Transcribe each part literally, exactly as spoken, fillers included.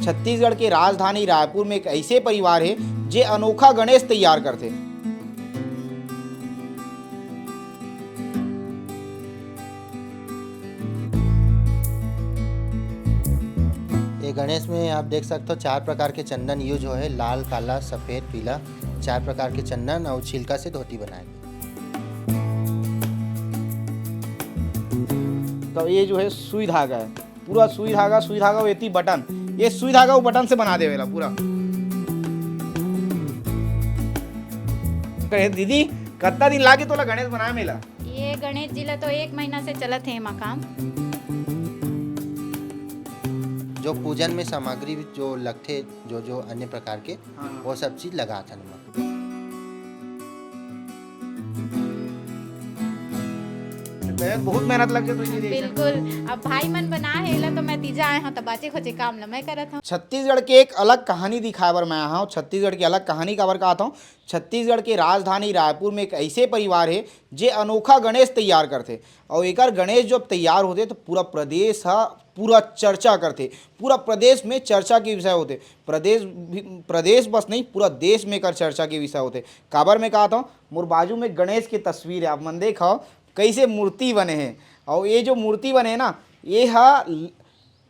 छत्तीसगढ़ के राजधानी रायपुर में एक ऐसे परिवार हे, जे अनोखा गणेश तैयार करथे। ये गणेश में आप देख सकते हो, चार प्रकार के चंदन यूज होए हे, लाल, काला, सफेद, पीला। चार प्रकार के चंदन अउ छिलका से धोती बनाए गे। तो ये जो है सुई धागा है, पूरा सुई धागा, सुई धागा, वो एती बटन, ये सुई धागा वो बटन से बना देवेला पूरा। कहे, "दीदी, कतना दिन लागे तोला गणेश बनाए में ला?" ये गणेश जी ला तो एक महीना से चलत हे एमा काम। जो पूजन में सामग्री जो लगथे, जो, जो अन्य प्रकार के, हाँ। वो सब चीज लगाथन एमा। बहुत मेहनत लग जाए तो ये देख सकते हो। बिल्कुल। अब भाई मन बना हे एला, तो मैं तीजा आए हूँ, तो बाचे खोचे काम ला मैं करत हूँ। छत्तीसगढ़ के एक अलग कहानी दिखाए बर मैं आया हूँ। छत्तीसगढ़ के अलग कहानी काबर कहत हूँ, छत्तीसगढ़ के राजधानी रायपुर में एक ऐसे परिवार हे, जे अनोखा गणेश तैयार करथे। और एकर गणेश जब तैयार होथे, तो पूरा प्रदेश हा पूरा चर्चा करथे, पूरा प्रदेश में चर्चा के विषय होथे। प्रदेश भी, प्रदेश बस नहीं, पूरा देश में एकर चर्चा के विषय होथे। काबर मैं कहत हूँ, मोर बाजू में गणेश के तस्वीर है, आप मन देखो कैसे मूर्ति बने हे। और ये जो मूर्ति बने हे ना, ये हा ल-,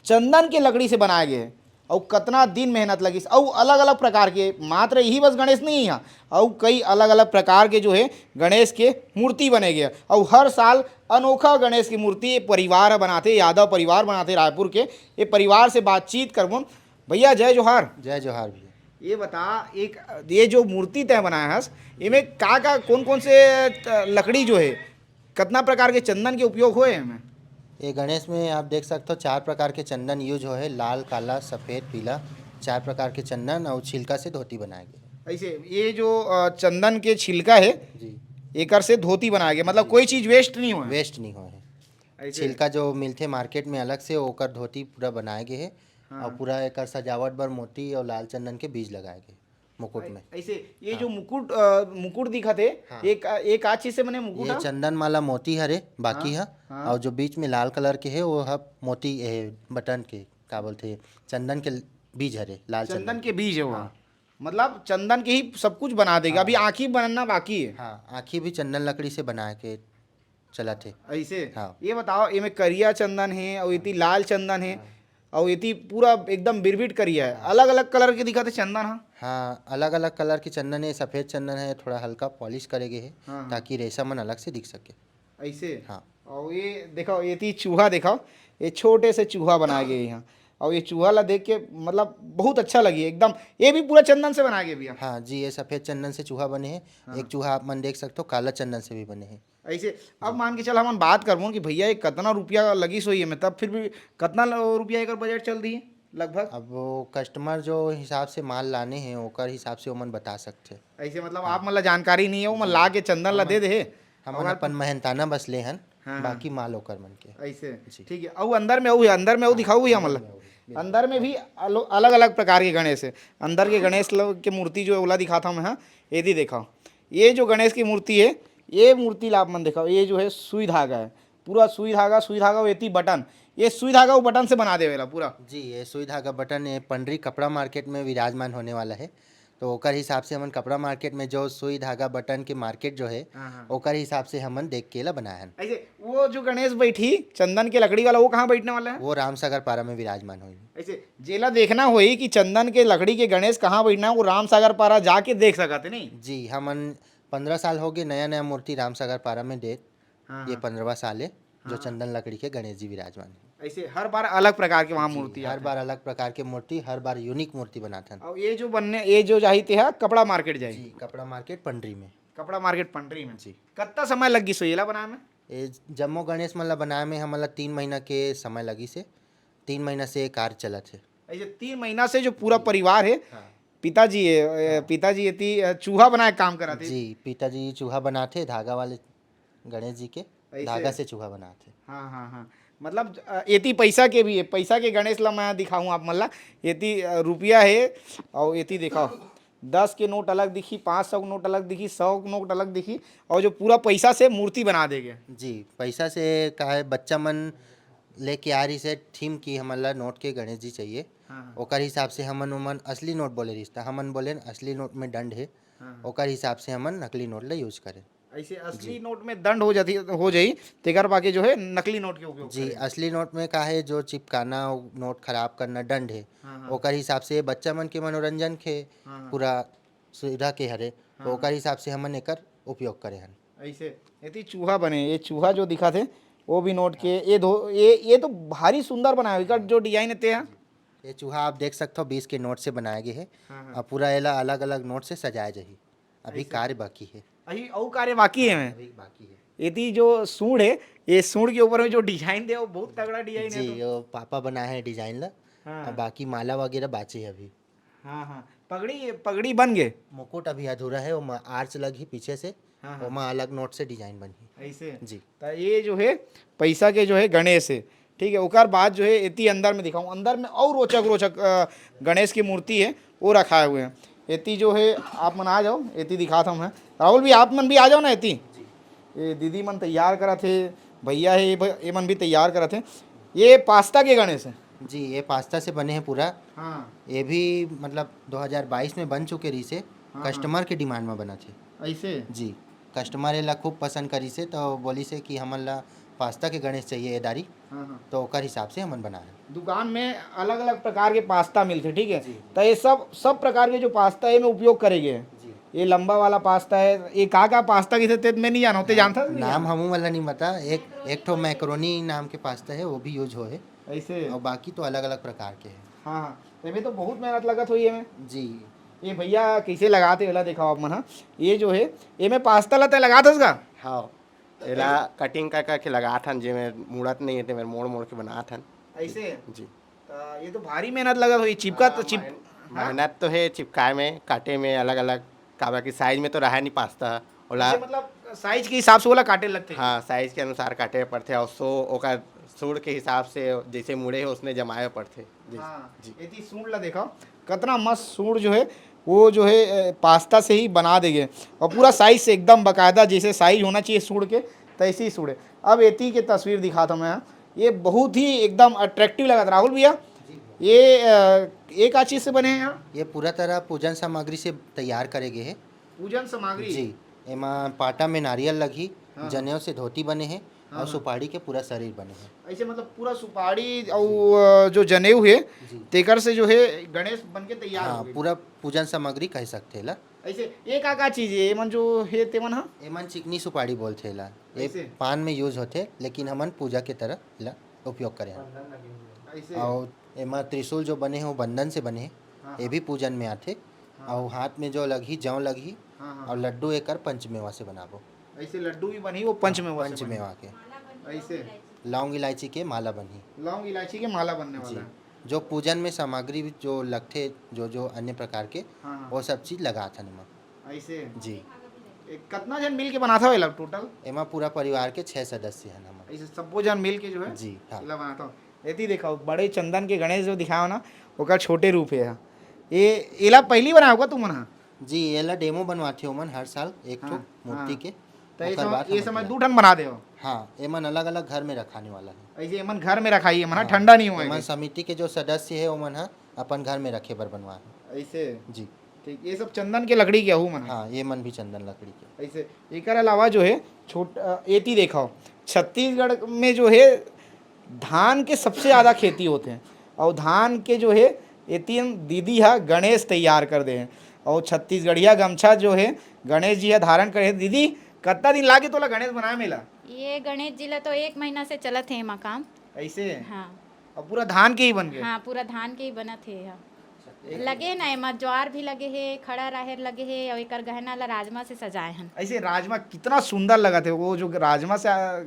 चंदन के लकड़ी से बनाए गए हे। अउ कतना दिन मेहनत लगिस, अउ अलग-अलग प्रकार के, मात्र यही बस गणेश नहीं है, अउ कई अलग-अलग प्रकार के जो है गणेश के मूर्ति बने गए, अउ हर साल अनोखा गणेश की मूर्ति ये परिवार बनाथे, यादव परिवार बनाथे रायपुर के। ये परिवार से बातचीत करबो। भैया, जय जोहार। जय जोहार भैया। ये बता, एक, ये जो मूर्ति तय बनाया हस, इमे का का, कौन कौन से, अ, लकड़ी जो है, कतना प्रकार के चंदन के उपयोग होए हे एमे? ये गणेश में आप देख सकते हो, चार प्रकार के चंदन यूज होए हे, लाल, काला, सफेद, पीला। चार प्रकार के चंदन अउ छिलका से धोती बनाए गे। ऐसे ये जो, अ, चंदन के छिलका है, जी। एकर से धोती बनाए गे, मतलब जी। कोई चीज वेस्ट नहीं होए। वेस्ट नहीं होए हे। ऐसे। छिलका जो मिलथे मार्केट में अलग से, ओकर धोती पूरा बनाए गे हे। हाँ। अउ पूरा एकर सजावट बर मोती अउ लाल चंदन के बीज लगाए गे मुकुट ऐ-, में। ऐसे ये हाँ। जो मुकुट, अ, मुकुट दिखत हे, हाँ। एक, एक आध चीज से बने मुकुट ये हा? चंदन माला मोती हरे, बाकी हाँ, हा, हाँ। अउ जो बीच में लाल कलर के हे, वो ह मोती, ए, बटन के, का बोलथे, चंदन के बीज हरे, लाल चंदन चंदन के के। बीज है वो। हाँ। मतलब चंदन के ही सब कुछ बना देगा। हाँ। अभी आँखी बनना बाकी है। हाँ, आँखी भी चंदन लकड़ी से बना के चलत हे। ऐसे? हाँ। ये बताओ, एमे करिया चंदन हे अउ एती लाल चंदन हे हाँ। अउ एती पूरा एकदम बिरबिट करिया हे। हाँ। अलग-अलग कलर के दिखत हे चंदन ह। हाँ, अलग-अलग कलर के चंदन हे, सफेद चंदन हे, थोड़ा हल्का पॉलिश करे गे हे, हाँ, हाँ। ताकि रेशा मन अलग से दिख सके। ऐसे? हाँ। अउ ये देखो, एती चूहा देखो, ये छोटे से चूहा बनाए गे हे यहाँ। अउ ये चूहा ला देख के मतलब बहुत अच्छा लगी एकदम। ये भी पूरा चंदन से बनाए गे भैया? हाँ जी, ये सफेद चंदन से चूहा बने हे। हाँ। एक चूहा आप मन देख सकते हो, काला चंदन से भी बने हे। ऐसे, अब मान के चल, हमन बात करबो कि भैया, ये कतना रुपया लगिस होही एमे, तब फिर भी कतना ल-, रुपया एकर बजट चल दिही लगभग? अब वो कस्टमर जो हिसाब से माल लाने हे, ओकर हिसाब से ओमन बता सकथे। ऐसे, मतलब, हाँ। आप मन ला जानकारी नहीं है, ओमन ला के चंदन ला हमन, दे दे हे? हमन अपन मेहनताना बस ले हन, हाँ, हाँ। बाकी माल ओकर मन के। ऐसे, जी। ठीक है। अउ अंदर में अउ, अंदर में अउ हाँ, दिखाऊ भैया, अंदर मतलब, में अउ, बिल्कुल। अंदर में भी अलो-, अलग-अलग प्रकार के गणेश है। अंदर के गणेश ल-, के मूर्ति जो है, ओला दिखाता हूँ मैं, हाँ। ये दी देखा, ये जो गणेश की मूर्ति है, ये मूर्ति ला आप मन देखा, ये जो है सुई धागा है, पूरा सुई धागा, सुई धागा, वो एती बटन, ये सुई धागा वो बटन से बना देवेला पूरा। जी, ये सुई धागा बटन, ये पंडरी कपड़ा मार्केट में विराजमान होने वाला है। तो ओकर हिसाब से हमन कपड़ा मार्केट में जो सुई धागा बटन के मार्केट जो है, हाँ, हाँ। ओकर हिसाब से हमन देख के ला बनाए हन। ऐसे, वो जो गणेश बैठी चंदन के लकड़ी वाला, वो कहाँ बैठने वाला है? वो रामसागर पारा में विराजमान होही। ऐसे, जेला देखना होही कि चंदन के लकड़ी के गणेश कहाँ बैठना है, वो रामसागर पारा जाके देख सकत है, नहीं? जी, हमन पंद्रह साल हो गए नया नया मूर्ति रामसागर पारा में देत। हाँ, ये हाँ। पंद्रहवाँ साल है, जो हाँ। चंदन लकड़ी के गणेश जी विराजमान है। ऐसे हर बार अलग प्रकार के वहाँ जी, मूर्ति हर आथे। बार अलग प्रकार के मूर्ति, हर बार यूनिक मूर्ति बनाथन। और ये जो बनने, ये जो जाही ते हा कपड़ा मार्केट जाही। जी, कपड़ा मार्केट पंडरी में। कपड़ा मार्केट पंडरी में। जी। कत्ता समय लग गिस हो येला बनाए में? ये जम्मो गणेश मन ला बनाए में हमन ला तीन महीना के समय लगिस हे। तीन महीना से ये कार्य चलत हे। ऐसे तीन महीना से जो पूरा परिवार है, हाँ। पिताजी है, ए, हाँ। पिताजी एती, अ, चूहा बनाए काम कराथे। जी, पिताजी चूहा बनाथे, धागा वाले गणेश जी के ऐसे? धागा से चूहा बनाथे। हाँ, हाँ, हाँ। मतलब, अ, एती पैसा के भी है, पैसा के गणेश ला मैं दिखाऊँ आप मन ला। एती, अ, रुपया है, और एती देखो, दस के नोट अलग दिखी, पाँच सौ के नोट अलग दिखी, सौ के नोट अलग दिखी, और जो पूरा पैसा से मूर्ति बना देगे। जी, पैसा से का है, बच्चा मन लेके आ रहिस हे थीम कि हमन ला नोट के गणेश जी चाहिए। हाँ, हाँ। ओकर हिसाब से हमन ओमन असली नोट बोले रहिस, त हमन बोलेन असली नोट में डंड हे, हाँ, हाँ। ओकर हिसाब से हमन नकली नोट ला यूज़ करेन। ऐसे असली जी। नोट में दंड हो जाती, हो जाई, तेकर पाके जो है नकली नोट के उपयोग जी, करें। असली नोट में का है, जो चिपकाना, नोट खराब करना डंड है, हाँ, हाँ। ओकर हिसाब से बच्चा मन के मनोरंजन के हाँ, हाँ। पूरा सुविधा के हरे, तो हाँ, ओकर हाँ। हिसाब से हमन एकर उपयोग करे हन। ऐसे, यदि चूहा बने, ये चूहा जो दिखा थे, वो भी नोट के, ये धो-, ये, ये तो भारी सुंदर बनाए, एकर जो डिजाइन है ते ह। ये चूहा आप देख सकते हो, बीस के नोट से बनाए गए है हाँ, हाँ। और पूरा एला अलग-अलग नोट से सजाए जाही। अभी ऐसे। कार्य बाकी है। अभी अउ कार्य बाकी है हाँ, में। अभी बाकी है। यदि जो सूंड है, ये सूंड के ऊपर में जो डिजाइन दे, वो बहुत तगड़ा डिजाइन है जी, तो। वो पापा बनाए हैं डिजाइन ला। हाँ। और बाकी माला वगैरह बाचे है अभी। हाँ, हाँ। पगड़ी, पगड़ी बन गए। मुकुट अभी अधूरा है, ओमा आर्च लगही पीछे से, हाँ, हाँ। ओमा अलग नोट से डिजाइन बनही। ऐसे? जी। त ये जो है, पैसा के जो है गणेश है, ठीक है। ओकर बाद जो है, एती अंदर में दिखाऊं, अंदर में और रोचक, रोचक, अ, गणेश की मूर्ति है, वो रखाए हुए हैं। एती जो है, आप मन आ जाओ, एती दिखात हूँ मैं। राहुल भी, आप मन भी आ जाओ ना एती। जी। ये दीदी मन तैयार करत हे, भैया है, ये भ-, ये मन भी तैयार करत हे। ये पास्ता के गणेश है। जी, ये पास्ता से बने हैं पूरा। हाँ। ये भी मतलब दो हज़ार बाईस में बन चुके रहिस हे, हाँ, हाँ। कस्टमर के डिमांड में बना थे। ऐसे? जी, कस्टमर एला खूब पसंद करिस हे, तो बोलिस हे कि हमन ला पास्ता के गणेश चाहिए ये दारी, हाँ, हाँ। तो ओकर हिसाब से हमन बनाए। दुकान में अलग-अलग प्रकार के पास्ता मिलथे, ठीक है? जी। तो ये सब, सब प्रकार के जो पास्ता है, एमे उपयोग करे गए हैं। जी। ये लंबा वाला पास्ता है, ये का, का पास्ता किसे ते मैं नहीं जानता हूँ, ते हाँ, जानता है? नाम हमू वाला नहीं पता। एक, एक ठो मैक्रोनी नाम के पास्ता है, वो भी यूज हो है। ऐसे? और बाकी तो अलग-अलग प्रकार के हैं। हाँ, हाँ। एमे तो बहुत मेहनत लगत होही एमे। जी। ये भैया कैसे लगाते वाला दिखाओ आप मन, हाँ। ये जो है, एमे पास्ता ला तै लगात हस का? हाँ। एला कटिंग कर करके लगात हन, जेमे मुड़त नहीं है, तेमे मोड़ मोड़ के बनात हन। ऐसे? जी। त ये तो भारी मेहनत लगत होही, चिपका हाँ, तो चिप-, मेहन-, हाँ? मेहनत तो है चिपकाए में, काटे में, अलग-अलग, काबर कि साइज में तो रहा नहीं पास्ता। ओला अच्छा, मतलब साइज के हिसाब से ओला काटे लगथे? हाँ, साइज के अनुसार काटे पड़थे, और सो ओकर सूंड के हिसाब से जैसे मुड़े हो, उसने जमाए पड़थे। जी, हाँ, जी। एती सूंड ला देखो, कतना मस्त सूंड जो है, वो जो है, अ, पास्ता से ही बना देगे, और पूरा साइज से एकदम बाकायदा, जैसे साइज होना चाहिए सूंड के, तैसे ही सूंड है। अब एती के तस्वीर दिखाता हूँ मैं, ये बहुत ही एकदम अट्रैक्टिव लगत। राहुल भैया, जी। ये, अ, ये का चीज से बने हैं यहाँ? ये पूरा तरह पूजन सामग्री से तैयार करे गए हैं। पूजन सामग्री? जी, एमा पाटा में नारियल लगही, हाँ, हाँ। जनेऊ से धोती बने हैं हाँ, और हाँ। सुपारी के पूरा शरीर बने हैं। ऐसे मतलब पूरा सुपारी जी। और, अ, जो जनेऊ है, जी। तेकर से जो है गणेश बन के तैयार हाँ, हो गए। पूरा पूजन सामग्री कह सकथे ला। ऐसे ये का, का चीज है? एमन जो है तेमन हा? एमन चिकनी सुपारी बोलथे ला। ये ऐसे? पान में यूज होथे, लेकिन हमन पूजा के तरह ला उपयोग करे हन। ऐसे? और एमा त्रिशूल जो बने हे, वो बंदन से बने हे। हाँ, ये हाँ। भी पूजन में आथे। हाँ। और हाथ में जो लगही, जौ लगही, हाँ, हाँ। और लड्डू एकर पंचमेवा से बनाबो। ऐसे लड्डू भी बनही, वो पंचमेवा हाँ, से बनही। पंचमेवा के। ऐसे? लौंग इलायची के माला बनही। लौंग इलायची के माला बनने जी। वाला है। जो पूजन में सामग्री भी जो लगथे, जो, जो अन्य प्रकार के, हाँ, हाँ। वो सब चीज लगाथन एमा। ऐसे? जी। ए, कतना झन मिल के बनाथा हो एला टोटल? एमा पूरा परिवार के छह सदस्य हन हमन। ऐसे सब्बो झन मिल के जो है जी, हाँ। एला बनाथा हो। एती देखो, बड़े चंदन के गणेश जो दिखाओ ना, ओकर छोटे रूप है। ये, एला पहली बनाओ का तुमन हा? जी, एला डेमो बनवाथे ओमन हर साल एक ठो हाँ, मूर्ति हाँ। के। तो ये ओकर समय, बाद ये हमन समय ला दू ठन बना दे हो? हाँ, एमन अलग-अलग घर में रखाने वाला है। ऐसे एमन घर में रखाई, एमन हा हाँ, ठंडा नहीं होए एमन के। समिति के जो सदस्य है, ओमन हा अपन घर में रखे बर बनवा है। ऐसे? जी। ठीक, ये सब चंदन के लकड़ी के आहू मन है? हाँ, ये मन भी चंदन लकड़ी के। ऐसे, एकर अलावा जो है, छोट-, अ, एती देखो, छत्तीसगढ़ में जो है, धान के सबसे ज्यादा खेती होथे, और धान के जो है, एती दीदी हा गणेश तैयार कर दे हे, और छत्तीसगढ़िया गमछा जो है, गणेश जी हा धारण करे हे। दीदी, कतना दिन लागे तोला गणेश बनाए में ला? ये गणेश जी ला तो एक महीना से चलत हे एमा काम। ऐसे? हाँ। और पूरा धान के ही बन गए? हाँ, पूरा धान के ही बनत हे, हाँ। एक लगे ना, एमा ज्वार भी लगे हे, खड़ा राहेर लगे हे, और एकर गहना ला राजमा से सजाए हन। ऐसे राजमा कितना सुंदर लगत हे, वो जो राजमा से, आ,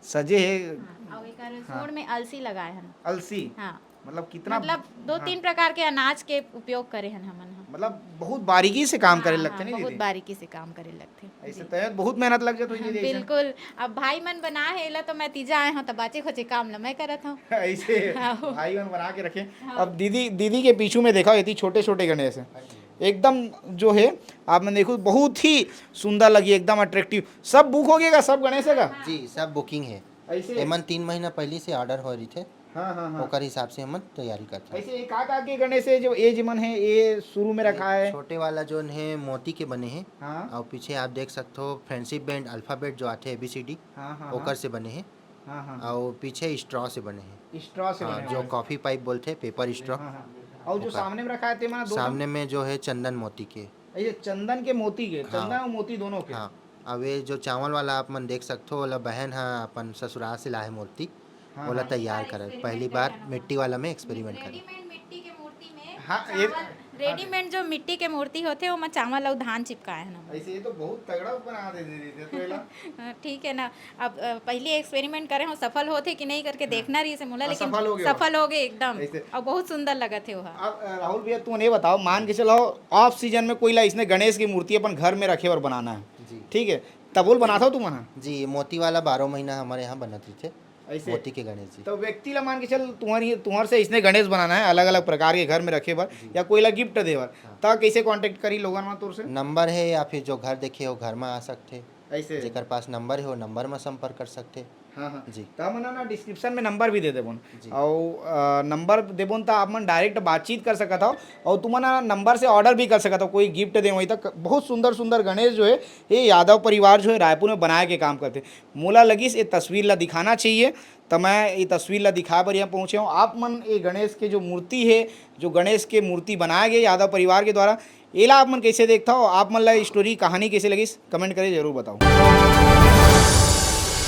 सजे हे। हाँ, और एकर हाँ। सूंड में अलसी लगाए हन। अलसी? हाँ। मतलब कितना मतलब दो हाँ। तीन प्रकार के अनाज के उपयोग करे हन हमन ह। मतलब बहुत बारीकी से काम करे हाँ, लगथे हाँ, नहीं बहुत दीदी? बारीकी से काम करे लगथे। ऐसे जी। तैं बहुत मेहनत लग जात होही हाँ, दीदी ऐसे। बिल्कुल। अब भाई मन बना हे एला तो मैं तीजा आए हूँ तो बाचे खोचे काम ल मैं करत हूँ। ऐसे हाँ। भाई मन बना के रखे। हाँ। अब दीदी, दीदी के पीछू में देखा, एती छोटे-छोटे गणेश है। हाँ जी। एकदम जो है, आप मन देखो, बहुत ही सुंदर लगी, एकदम अट्रैक्टिव। सब बुक हो गया का? सब गणेश है का? जी, सब बुकिंग है। ऐसे? एमन तीन महीना पहली से ऑर्डर हो रहिथे, हाँ, हाँ, हाँ। ओकर हिसाब से हमन तैयारी करथन। ऐसे ये का का के गणेश है जो ये जिमन है, ये शुरू में रखा है? छोटे वाला जोन है, मोती के बने हे, हाँ, और पीछे आप देख सकते हो फ्रेंडशिप बैंड, अल्फाबेट जो आथे, एबीसीडी, हाँ, हाँ, ओकर से बने हे, हाँ, हाँ, और पीछे स्ट्रॉ से बने हे। स्ट्रॉ से हाँ, बने जो हुए। कॉफी पाइप बोलते हैं, पेपर स्ट्रॉ। हाँ, हाँ। और जो ओकर। सामने में रखा है, तेमन दोनों? सामने में जो है चंदन मोती के। ये चंदन के मोती के, हाँ। चंदन और मोती दोनों के। हाँ, अब ये जो चावल वाला आप मन देख सकते हो, ओला बहन हा अपन ससुराल से लाए मूर्ति, हाँ, ओला हाँ। तैयार करे। पहली बार मिट्टी वाला में एक्सपेरिमेंट करे। रेडीमेड मिट्टी के मूर्ति में हाँ, ये चावल, रेडीमेड जो मिट्टी के मूर्ति होथे, ओमा चावल अउ धान चिपकाए हन हमन। ऐसे ये तो बहुत तगड़ा बना दे दे रही थे तो एला। हाँ, ठीक है ना। अब अ, पहली एक्सपेरिमेंट करे हो, सफल होथे कि नहीं करके देखना रही से मोला, हाँ, लेकिन सफल हो गया। सफल हो गए एकदम। ऐसे। और बहुत सुंदर लगत हे ओहा। अब अ, राहुल भैया, तू ये बताओ, मान के चलो ऑफ सीजन में कोई ला इसने गणेश की मूर्ति अपन घर में रखे और बनाना है, जी। ठीक है, तब वो बनाता हो तुम? जी, मोती वाला बारह महीना हमारे यहाँ बनत रहिथे, ऐसे? मोती के गणेश जी। तो व्यक्ति ला मान के चल, तुम्हारी तुम्हार से इसने गणेश बनाना है अलग अलग प्रकार के घर में रखे बर, या कोई ला गिफ्ट देवर, हाँ। तो कैसे कांटेक्ट करी लोगन मन तोर से? नंबर है, या फिर जो घर देखे हो, घर में आ सकते। ऐसे? जेकर पास नंबर है, वो नंबर में संपर्क कर सकते। हाँ, हाँ। जी। तो हमन ना डिस्क्रिप्शन में नंबर भी दे देबोन। जी। और अ, नंबर देबोन तो आप मन डायरेक्ट बातचीत कर सकत हो, और तुमन ना नंबर से ऑर्डर भी कर सकत हो, कोई गिफ्ट दे वहीं तक। बहुत सुंदर सुंदर गणेश जो है, ये यादव परिवार जो है रायपुर में बनाए के काम करते। मोला लगिस ये तस्वीर ला दिखाना चाहिए, तो मैं ये तस्वीर ला दिखाए बर यहाँ पहुँचे हूँ। आप मन ये गणेश के जो मूर्ति है, जो गणेश के मूर्ति बनाए गए यादव परिवार के द्वारा, एला आप मन कैसे देखता हो? आप मन ला स्टोरी कहानी कैसे लगिस, कमेंट करे जरूर बताओ।